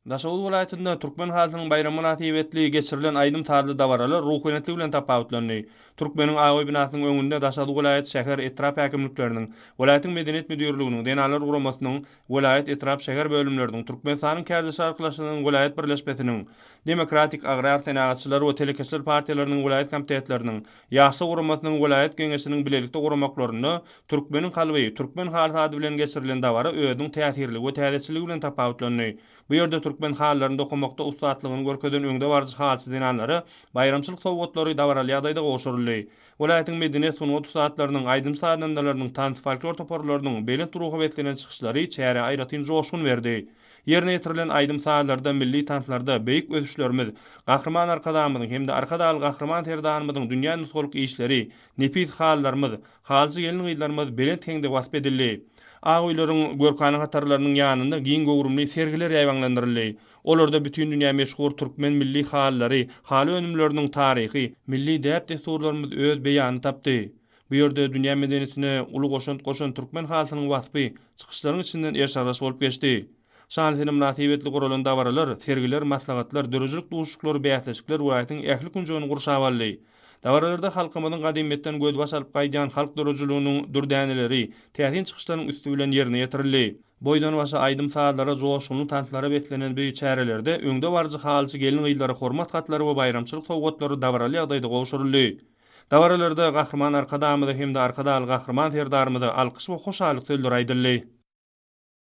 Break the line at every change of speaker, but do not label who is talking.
Daşoguz welaýatynda Türkmen halysynyň baýramy mynasybetli geçirilen aýdym-sazly dabaralar ruhubelentlik bilen tapawutlandy. Türkmeniň ak öý binasynyň öňünde Daşoguz welaýat, şäher, etrap häkimlikleriniň, welaýatyň Medeniýet müdirliginiň, Zenanlar guramasynyň welaýat, etrap, şäher bölümleriniň, Türkmenistanyň Kärdeşler arkalaşygynyň welaýat birleşmesiniň, Demokratik, Agrar, Senagatçylar we telekeçiler partiýalarynyň welaýat komitetleriniň, Ýaşlar guramasynyň welaýat Geňeşiniň bilelikde guramaklarynda Türkmeniň kalby, türkmen halysy ady bilen geçirilen dabara özüniň täsirligi we täzeçilligi bilen tapawutlandy. Bu ýerde türkmen halylaryny dokamakda ussatlygyny görkezen öňdebaryjy halyçy zenanlara baýramçylyk sowgatlary dabaraly ýagdaýda gowşuryldy. Welaýatyň medeniýet, sungat ussatlarynyň, aýdym-sazandalarynyň, tans-folklor toparlarynyň belent ruha beslenen çykyşlary çärä aýratyn joşgun berdi. Ýerine ýetirilen aýdym-sazlarda, milli tanslarda beýik ösüşlerimiz, Gahryman Arkadagymyzyň hem-de Arkadagly Gahryman Serdarymyzyň dünýä nusgalyk işleri, nepis halylarymyz, halyçy gelin-gyzlarymyz belent heňde wasp edildi. Ak öýleriň görkana hatarlarynyň ýanynda giň göwrümli sergiler ýaýbaňlandyryldy. Olarda bütin dünýä meşhur türkmen milli halylary, haly önümleriniň taryhy, milli däp-dessurlarymyz öz beýanyny tapdy. Bu ýerde dünýä medeniýetine uly goşant goşan türkmen halysynyň waspy çykyşlaryň içinden eriş-argaç bolup geçdi. Şanly sene mynasybetli guralan dabaralar, sergiler, maslahatlar, döredijilik duşuşyklary, bäsleşikler welaýatyň ähli künjegini gurşap aldy. Dabaralarda halkymyzyň gadymyýetden gözbaş alyp gaýdýan halk döredijiliginiň dürdäneleri täsin çykyşlaryň üsti bilen ýerine ýetirildi. Boýdan-başa aýdym-sazlara, joşgunly tanslara beslenen bu çärelerde öňdebaryjy halyçy gelin-gyzlara hormat hatlary we baýramçylyk sowgatlary dabaraly ýagdaýda gowşuryldy. Dabaralarda Gahryman Arkadagymyza hem-de Arkadagly Gahryman Serdarymyza alkyş we hoşallyk sözleri aýdyldy.